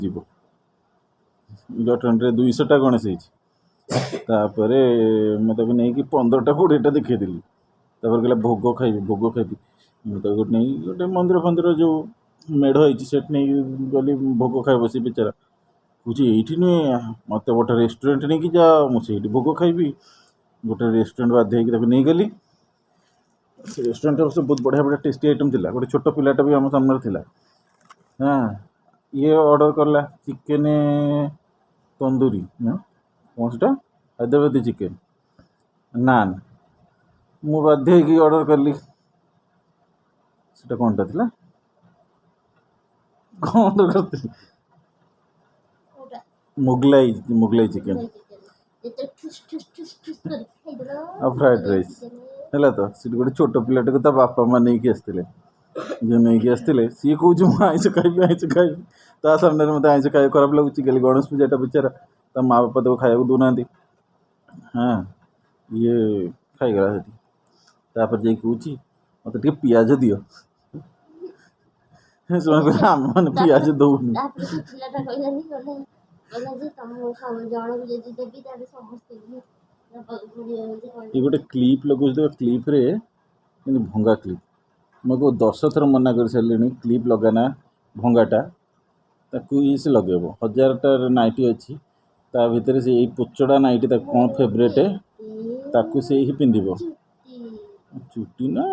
ଯିବ। ଜଟଣୀରେ 200ଟା ଗଣେଶ ହେଇଛି। ତାପରେ ମୁଁ ତାକୁ ନେଇକି 15ଟା 20ଟା ଦେଖେଇଦେଲି। ତାପରେ କହିଲା, ଭୋଗ ଖାଇବି, ଭୋଗ ଖାଇବି। ମୁଁ ତାକୁ ନେଇକି ଗୋଟେ ମନ୍ଦିର ଫନ୍ଦିର ଯେଉଁ ମେଢ଼ ହେଇଛି, ସେଠି ନେଇକି ଗଲି। ଭୋଗ ଖାଇବ ସେ ବିଚାରା। କହୁଛି, ଏଇଠି ନୁହେଁ, ମୋତେ ଗୋଟେ ରେଷ୍ଟୁରାଣ୍ଟ ନେଇକି ଯାଅ, ମୁଁ ସେଇଠି ଭୋଗ ଖାଇବି। ଗୋଟେ ରେଷ୍ଟୁରାଣ୍ଟ ବାଧ୍ୟ ହେଇକି ତାକୁ ନେଇଗଲି। ସେ ରେଷ୍ଟୁରାଣ୍ଟରେ ଅବଶ୍ୟ ବହୁତ ବଢ଼ିଆ ବଢ଼ିଆ ଟେଷ୍ଟି ଆଇଟମ୍ ଥିଲା। ଗୋଟେ ଛୋଟ ପିଲାଟା ବି ଆମ ସାମ୍ନାରେ ଥିଲା। ହଁ, ଇଏ ଅର୍ଡ଼ର କଲା ଚିକେନ୍ ତନ୍ଦୁରୀ ନା କ'ଣ ସେଟା, ହାଇଦ୍ରାବାଦୀ ଚିକେନ୍ ନାନ୍। ମୁଁ ବାଧ୍ୟ ହେଇକି ଅର୍ଡ଼ର କଲି, ସେଟା କ'ଣଟା ଥିଲା? କ'ଣ ଅର୍ଡ଼ର କରିଥିଲି? କୋଉଟା? ମୋଗଲାଇ, ମୋଗଲାଇ ଚିକେନ୍। ଯେତେ ଠୁସ୍ ଠୁସ୍ ଠୁସ୍ ଠୁସ୍ କରି ଖାଇଦେଲ। ଆଉ ଫ୍ରାଏଡ଼୍ ରାଇସ୍ ହେଲା ତ। ସେଠି ଗୋଟେ ଛୋଟ ପିଲାଟାକୁ ତା ବାପା ମା ନେଇକି ଆସିଥିଲେ। ଯେଉଁ ନେଇକି ଆସିଥିଲେ, ସିଏ କହୁଛି, ମୁଁ ଆଇଁଷ ଖାଇବି, ଆଇଁଷ ଖାଇବି। ତା ସାମ୍ନାରେ ମୋତେ ଆଇଁଷ ଖାଇବାକୁ ଖରାପ ଲାଗୁଛି। କାଲି ଗଣେଶ ପୂଜାଟା, ବିଚାରା ତା ମା ବାପା ତାକୁ ଖାଇବାକୁ ଦେଉନାହାନ୍ତି। ହଁ, ଇଏ ଖାଇଗଲା ସେଠି। ତାପରେ ଯାଇକି କହୁଛି, ମୋତେ ଟିକେ ପିଆଜ ଦିଅ। ସେମାନେ କହିଲେ, ଆମେମାନେ ପିଆଜ ଦେଉନୁ। ତାପରେ ସେ ପିଲାଟା କହିଲାନି, କହିଲା ଯେ ତମ ଜଣକୁ ଯଦି ଦେବି, ତାହେଲେ ସମସ୍ତଙ୍କୁ ଦେବାକୁ ପଡ଼ିବ ବୋଲି କହିଲା। ଇଏ ଗୋଟେ କ୍ଲିପ୍ ଲଗାଉଛି ଦେଖ କ୍ଲିପ୍ରେ, କିନ୍ତୁ ଭଙ୍ଗା କ୍ଲିପ୍। ମୁଁ ଆକୁ 10 ଥର ମନା କରିସାରିଲିଣି, କ୍ଲିପ୍ ଲଗାନା ଭଙ୍ଗାଟା। ତାକୁ ଇଏ ସେ ଲଗେଇବ। ହଜାରଟା ନାଇଟି ଅଛି, ତା ଭିତରେ ସେ ଏଇ ପୋଚଡ଼ା ନାଇଟି ତାକୁ କ'ଣ ଫେଭରେଟ୍, ତାକୁ ସେ ହିଁ ପିନ୍ଧିବ। ଚୁଟି। ଚୁଟି ନା।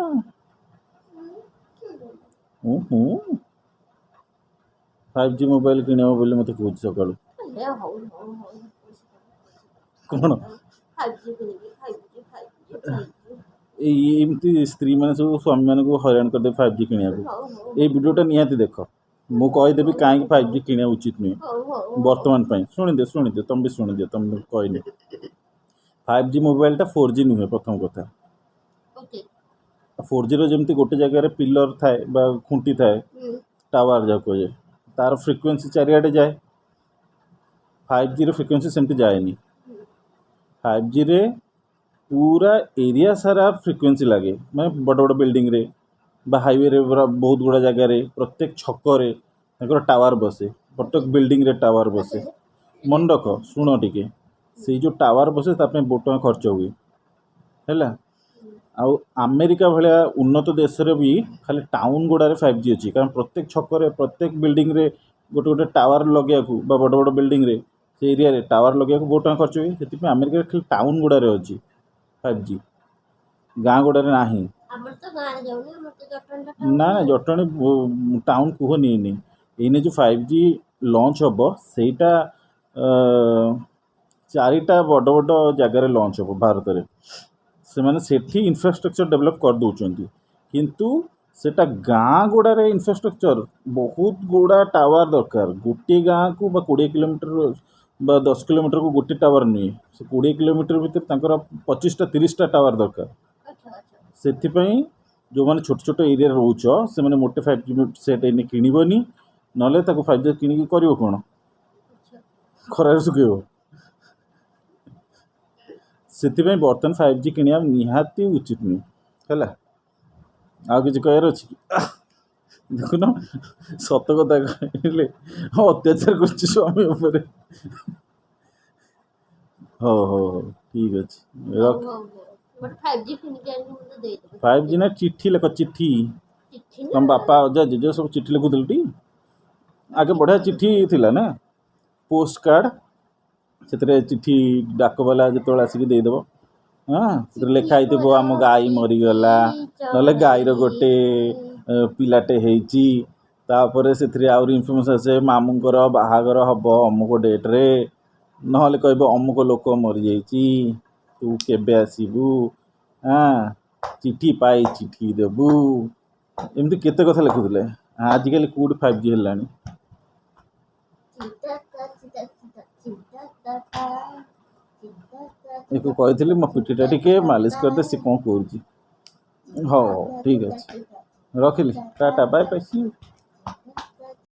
ହୁଁ, 5G mobile କିଣିବ ବୋଲି ମୋତେ କହୁଛି ସକାଳୁ। ହେ, ହଉ ହଉ ହଉ, ପଇସା କ'ଣ? 5G କିଣିବି, 5G, 5G, 5G। ଏଇ ଏମିତି ସ୍ତ୍ରୀମାନେ ସବୁ ସ୍ୱାମୀମାନଙ୍କୁ ହଇରାଣ କରିଦେବେ 5G କିଣିବାକୁ। ହଉ ହଉ। ଏଇ ଭିଡ଼ିଓଟା ନିହାତି ଦେଖ। ମୁଁ କହିଦେବି କାହିଁକି 5G କିଣିବା ଉଚିତ ନୁହେଁ। ହଉ ହଉ। ବର୍ତ୍ତମାନ ପାଇଁ ଶୁଣିଦିଅ, ଶୁଣିଦିଅ, ତମେ ବି ଶୁଣିଦିଅ। ତମେ କହିନି, 5G ମୋବାଇଲଟା 4G ନୁହେଁ, ପ୍ରଥମ କଥା। 4Gର ଯେମିତି ଗୋଟେ ଜାଗାରେ ପିଲର ଥାଏ ବା ଖୁଣ୍ଟି ଥାଏ, ଟାୱାର ଯାହାକୁ କୁହାଯାଏ, ତାର ଫ୍ରିକ୍ୱେନ୍ସି ଚାରିଆଡ଼େ ଯାଏ। 5Gର ଫ୍ରିକ୍ୱେନ୍ସି ସେମିତି ଯାଏନି। 5Gରେ ପୁରା ଏରିଆ ସାରା ଫ୍ରିକ୍ୱେନ୍ସି ଲାଗେ, ମାନେ ବଡ଼ ବଡ଼ ବିଲ୍ଡିଂରେ ବା ହାଇୱେରେ ପୁରା ବହୁତ ଗୁଡ଼ା ଜାଗାରେ, ପ୍ରତ୍ୟେକ ଛକରେ ତାଙ୍କର ଟାୱାର ବସେ, ପ୍ରତ୍ୟେକ ବିଲ୍ଡିଂରେ ଟାୱାର ବସେ। ମନେ ରଖ, ଶୁଣ ଟିକେ। ସେଇ ଯେଉଁ ଟାୱାର ବସେ, ତା ପାଇଁ ବହୁତ ଟଙ୍କା ଖର୍ଚ୍ଚ ହୁଏ, ହେଲା। ଆଉ ଆମେରିକା ଭଳିଆ ଉନ୍ନତ ଦେଶରେ ବି ଖାଲି ଟାଉନ୍ ଗୁଡ଼ାରେ 5G ଅଛି, କାରଣ ପ୍ରତ୍ୟେକ ଛକରେ, ପ୍ରତ୍ୟେକ ବିଲ୍ଡିଂରେ ଗୋଟେ ଗୋଟେ ଟାୱାର ଲଗେଇବାକୁ ବା ବଡ଼ ବଡ଼ ବିଲ୍ଡିଂରେ ସେ ଏରିଆରେ ଟାୱାର ଲଗେଇବାକୁ ବହୁତ ଟଙ୍କା ଖର୍ଚ୍ଚ ହୁଏ। ସେଥିପାଇଁ ଆମେରିକାରେ ଖାଲି ଟାଉନ୍ ଗୁଡ଼ାରେ ଅଛି 5G, ଗାଁ ଗୁଡ଼ାରେ ନାହିଁ। ଆମର ତ ଗାଁରେ ଯାଉନି, ଆମର ତ ଜଟଣୀଟା। ନା ନା, ଜଟଣୀ ଟାଉନ୍ କୁହନି। ଏଇନେ ଏଇନେ ଯେଉଁ 5G launch ହେବ, ସେଇଟା ଚାରିଟା ବଡ଼ ବଡ଼ ଜାଗାରେ ଲଞ୍ଚ ହେବ ଭାରତରେ। ସେମାନେ ସେଠି ଇନଫ୍ରାଷ୍ଟ୍ରକ୍ଚର ଡେଭଲପ୍ କରିଦେଉଛନ୍ତି, କିନ୍ତୁ ସେଟା ଗାଁ ଗୁଡ଼ାରେ ଇନଫ୍ରାଷ୍ଟ୍ରକ୍ଚର ବହୁତ ଗୁଡ଼ା ଟାୱାର ଦରକାର। ଗୋଟିଏ ଗାଁକୁ ବା 20 କିଲୋମିଟର ବା 10 କିଲୋମିଟରକୁ ଗୋଟେ ଟାୱାର ନୁହେଁ, ସେ 20 କିଲୋମିଟର ଭିତରେ ତାଙ୍କର 25ଟା 30ଟା ଟାୱାର ଦରକାର। ଆଚ୍ଛା ଆଚ୍ଛା ସେଥିପାଇଁ ଯେଉଁମାନେ ଛୋଟ ଛୋଟ ଏରିଆରେ ରହୁଛ, ସେମାନେ ମୋଟେ 5G set ଏଇନେ କିଣିବନି। ନହେଲେ ତାକୁ 5G କିଣିକି କରିବ କ'ଣ? ଖରାରେ ଶୁଖେଇବ? ସେଥିପାଇଁ ବର୍ତ୍ତମାନ 5G କିଣିବା ନିହାତି ଉଚିତ ନୁହେଁ, ହେଲା। ଆଉ କିଛି କହିବାର ଅଛି କି? ଦେଖୁନ, ସତ କଥା କହିଲେ ଅତ୍ୟାଚାର କରୁଛି ସ୍ୱାମୀ ଉପରେ। ହଉ ହଉ ହଉ, ଠିକ୍ ଅଛି, ରଖ। ହଉ ହଉ ହଉ, ଗୋଟେ 5G କିଣିକି ଆଣିକି ମୋତେ ଦେଇଦେବେ। 5G ନା, ଚିଠି ଲେଖ, ଚିଠି। ଚିଠି ତମ ନା। ବାପା, ଅଜା, ଜେଜେ ସବୁ ଚିଠି ଲେଖୁଥିଲେ ଟି? ଆଗେ ବଢ଼ିଆ ଚିଠି ଥିଲା ନା, ପୋଷ୍ଟ କାର୍ଡ଼। ସେଥିରେ ଚିଠି ଡାକବାଲା ଯେତେବେଳେ ଆସିକି ଦେଇଦେବ, ହଁ, ସେଥିରେ ଲେଖା ହେଇଥିବ, ଆମ ଗାଈ ମରିଗଲା, ନହେଲେ ଗାଈର ଗୋଟେ ପିଲାଟେ ହେଇଛି। ତାପରେ ସେଥିରେ ଆହୁରି ଇନଫର୍ମେସନ୍ ଆସେ, ମାମୁଁଙ୍କର ବାହାଘର ହବ ଅମୁକ ଡେଟ୍ରେ, ନହେଲେ କହିବ ଅମୁକ ଲୋକ ମରିଯାଇଛି, ତୁ କେବେ ଆସିବୁ, ହଁ, ଚିଠି ପାଇ ଚିଠି ଦେବୁ, ଏମିତି କେତେ କଥା ଲେଖୁଥିଲେ। ଆଜିକାଲି କେଉଁଠି 5G ହେଲାଣି? ଚିତା ତା ଚିତା ଚିତା ଚିତା ତା ତା ଚିତା ତା। ଏକୁ କହିଥିଲି ମୋ ପିଠିଟା ଟିକେ ମାଲିସ କରିଦେ, ସେ କ'ଣ କରୁଛି? ହଉ ହଉ, ଠିକ୍ ଅଛି, ରଖିଲି। Tata, bye bye, C.